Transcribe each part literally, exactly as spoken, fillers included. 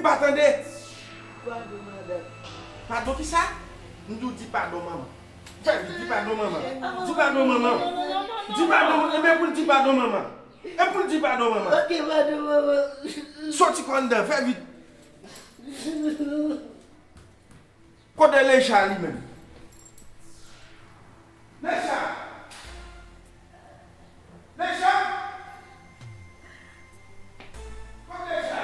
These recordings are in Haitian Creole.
Pa tande. Padon, madanm. Padon ki sa? M di w di padon, manman. Fè vit, di padon, manman. Di padon, manman. Di padon, ebyen pou l di padon, manman. E pou l di padon, manman. Ok, padon, manman. Soti kò anndan, fè vit. Kote Lecha li menm? Lecha! Lecha! Kote Lecha?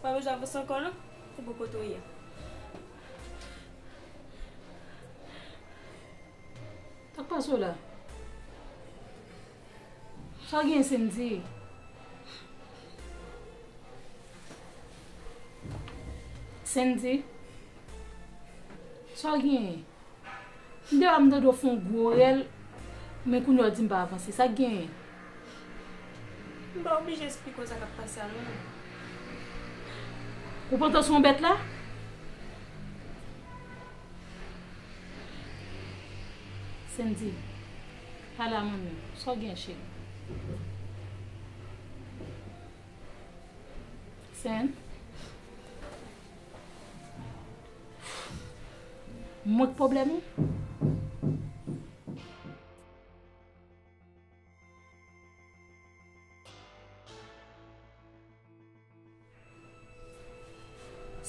Pa bezwen avanse ankò non. Se bon kote w ye. Sa k pase w la? Sa w gen, Sendy? Sendy? Sa w gen? M te wè m tande w fè yon gwo rèl, men kounye a w di m pa avanse. Sa k genyen? M pa oblije eksplike w sa k ap pase a non. Ou pantan sou yon bèt la? Sendy, pale a manmi w. Sa w gen, cheri? Sen? Mwen k pwoblèm ou?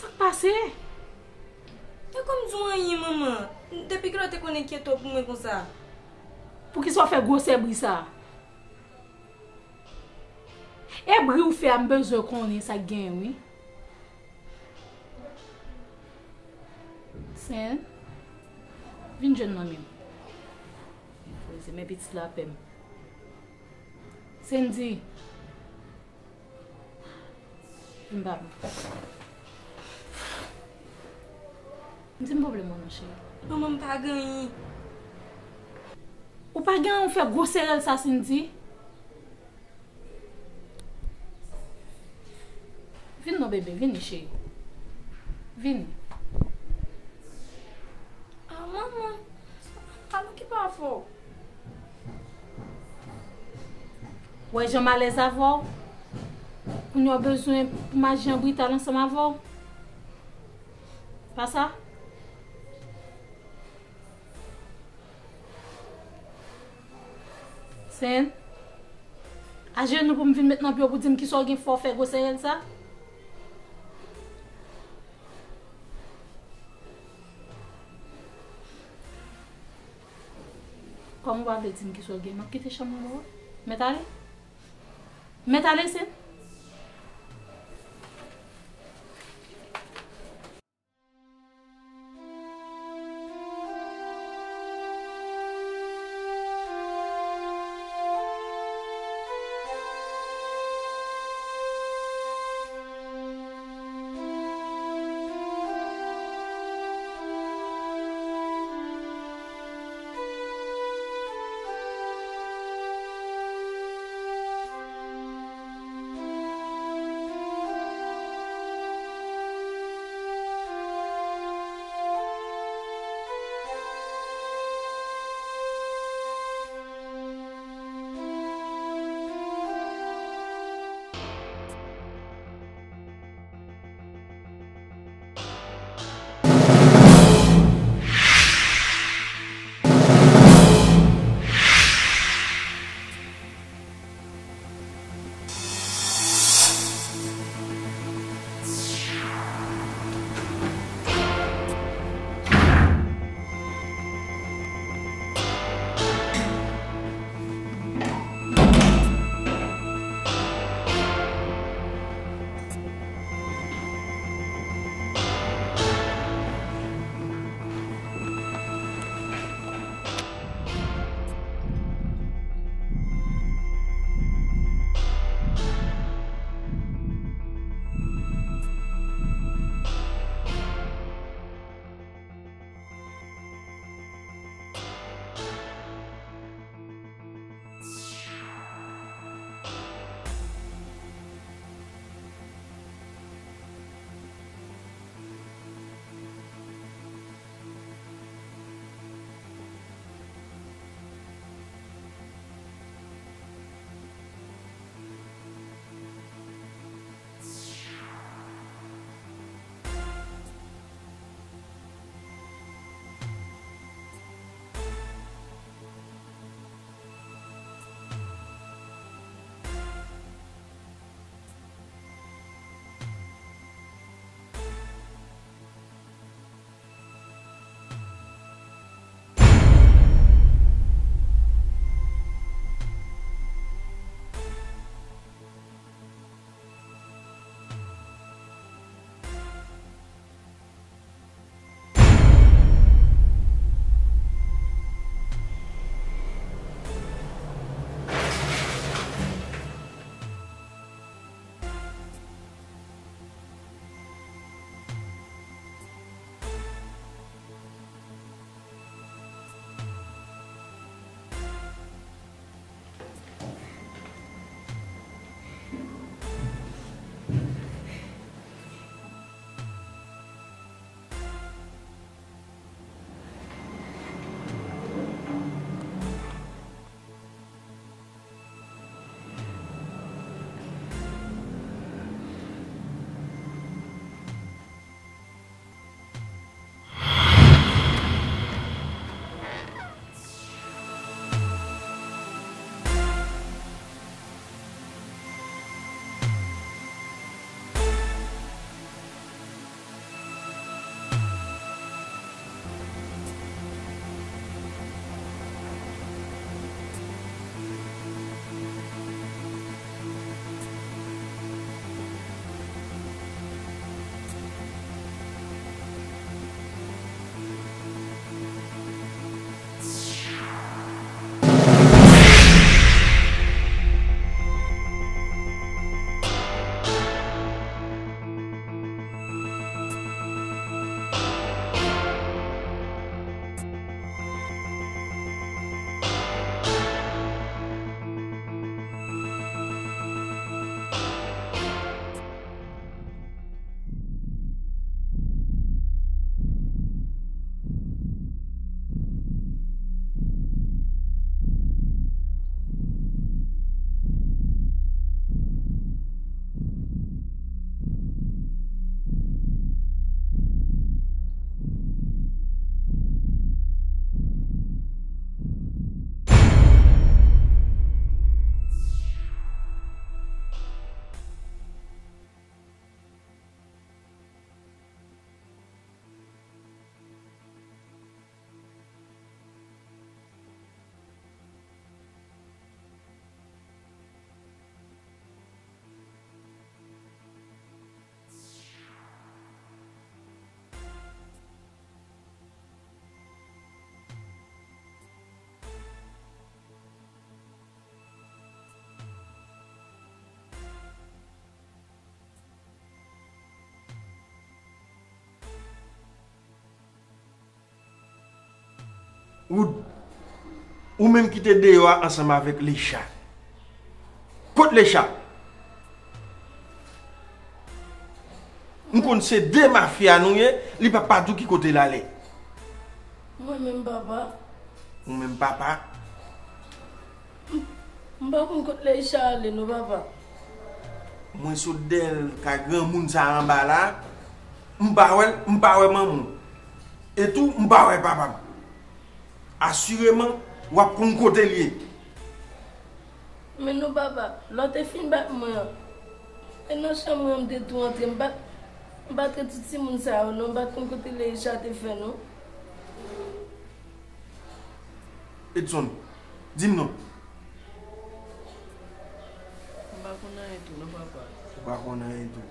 Sa k pase? Te konn di w anyen, manman. Depi kilè w te konn enkyete w pou mwen konsa? Poukisa w fè gwosè bri sa a? E bri w fè a, m bezwen konnen sa k genyen, wi. Sen, vin jwenn manmi m. Poze men pitit la pè m. Sendy. Vin ba m. Di m pwoblèm ou non, cheri. Manman, m pa gen anyen. Ou pa gen anyen, ou fè gwosè rèl sa, Sendy? Vin non, bebe, vini, cheri. Vini. Ah, manman, alò ki pa fò? Wè jan m alèz avè w. Kounye a w bezwen pou m aji an brital ansanm avè w. Pa sa? Sen, ajenou pou m vin met nan pye w pou di m kisa w gen fè w fè gwosè rèl sa? Kòm ou pa vle di m kisa w gen, m ap kite chanm nan ba w. Mèt ale. Mèt ale, Sen. Wood, ou menm ki te deyò a ansanm avèk Lecha. Kot Lecha? M konn se de mafya nou ye, li p ap pa di w ki kote l ale. Mwen menm papa. Ou menm papa? M pa konn kot Leisha ale non papa. Mwen sot dèyè l kay granmoun sa anba la, m pa wè l, m pa wè manman w. E tou, m pa wè papa m. Asireman, w ap konn kote l ye. Men non papa, lè w te fin bat mwen an, e nan chanm mwen m te tou antre, m pa t, m pa t ret ti timoun sa yo non, m pa t konn kote Leisha te fè non. Edson, di m non. M pa konn anyen tou non papa. Ou pa konn anyen tou.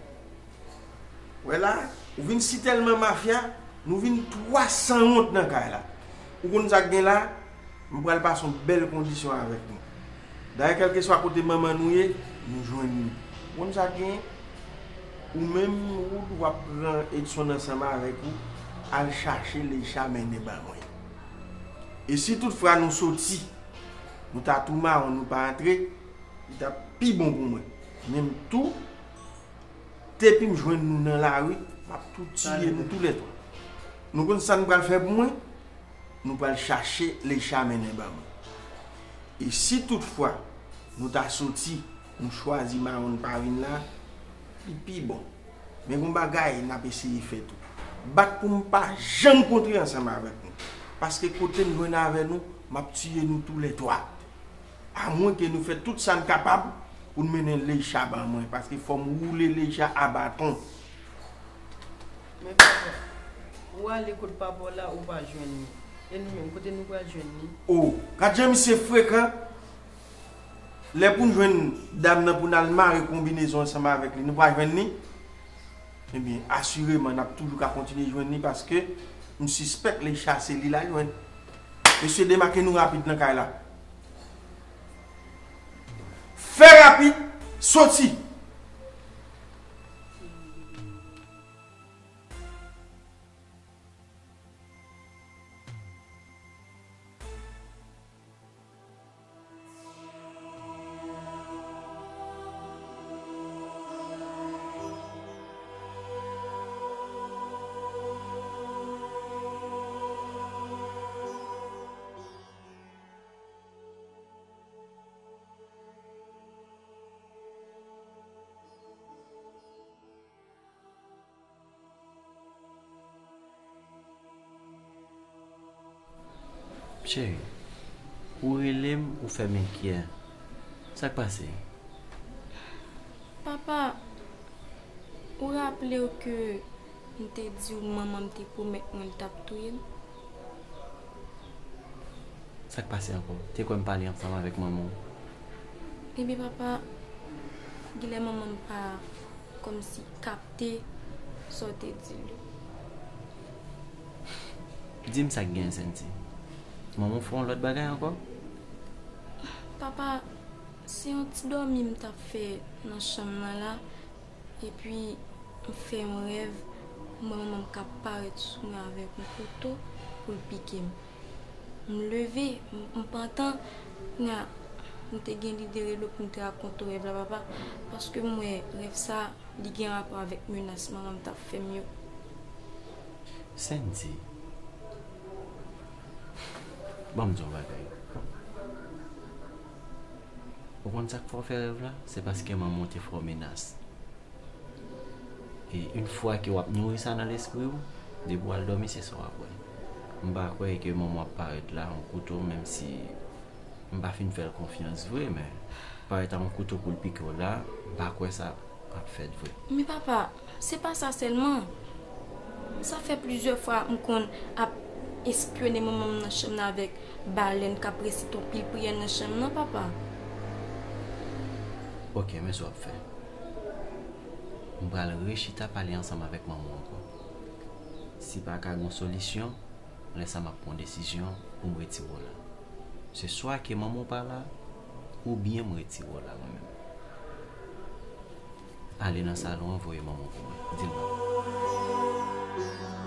Wè la, ou vin si tèlman mafya, nou vin twa sanwont nan kay la. Ou konn sa k gen la? M pral pase yon bèl kondisyon avèk nou. Dayè, kèlkeswa kote manman nou ye, nou jwenn li. Ou konn sa k gen? Ou menm, Wood, w ap pran Edson ansanm avèk ou, al chache Leisha mennen ban mwen. E si toutfwa nou soti, nou ta tou mawon, nou pa antre, li t ap pi bon pou mwen. Men m tou, depi m jwenn nou nan lari, m ap tou tiye nou toulètwa. Nou konn sa n pral fè pou mwen? Nou pral chache Leisha mennen ban mwen. E si toutfwa nou ta soti, nou chwazi mawon n pa vin la, li pi bon. Men gon bagay n ap eseye fè tou. Bat pou m pa janm kontre ansanm avèk nou. Paske kote m jwenn avè nou, m ap tiye nou toulètwa. Amwenke nou fè tout sa n kapab pou n mennen Leisha ban mwen, paske fò m woule Leisha a baton. Men papa, ou ale kot papa w la, ou pa jwenn li. E nou menm, kote nou pral jwenn li? O, gad jan misye frekan! Lè pou n jwenn dam nan pou n al mare konbinezon ansanm avèk li, nou pa jwenn li? Ebyen, asireman, n ap toujou ka kontinye jwenn li paske m sispèk Leisha se li l al jwenn. Mesye, demake nou rapid nan kay la. Fè rapid, soti! Cheri, ou rele m, ou fè m enkyè. Sa k pase? Papa, ou raple w ke m te di w manman m te pwomèt mwen l t ap touye m? Sa k pase ankò? Te kwè m pale ansanm avèk manman w? Ebyen papa, genlè manman m pa kòmsi kapte sa w te di l yo. Di m sa k genyen, Sandy. Manman w fè yon lòt bagay ankò? Papa, se yon ti dòmi m t ap fè nan chanm nan la. Epi, m fè yon rèv, m wè manman m k ap parèt sou mwen avèk yon kouto pou l pike m. M leve, m, m pantan, kounya, m te gen lide rele w pou m te rakonte w rèv la, papa, paske m wè rèv sa, li gen rapò avèk menas manman m t ap fè m yo. Sandy, ban m di w yon bagay. Ou konn sa k fè w fè rèv la? Se paske manman w te fè w menas. E yon fwa ke w ap nouri sa nan lespri w, depi w al dòmi, se sa w ap wè. M pa kwè ke manman w ap parèt la, yon kouto, menm si m pa fin fè l konfyans vre, men parèt ak yon kouto pou l pike w la, m pa kwè sa ap fèt vre. Men papa, se pa sa sèlman. Sa fè plizyè fwa m konn ap espyone manman m nan chanm nan avèk balèn k ap resite yon pil priyè nan chanm nan, papa. Ok, men sa w ap fè. M pral rechita pale ansanm avèk manman w ankò. Si pa ka gen yon solisyon, lè sa m ap pran yon desizyon pou m retire w la. Se swa ke manman w pa la, oubyen m retire w la mwen menm. Ale nan salon an, voye manman w pou mwen. Di l non.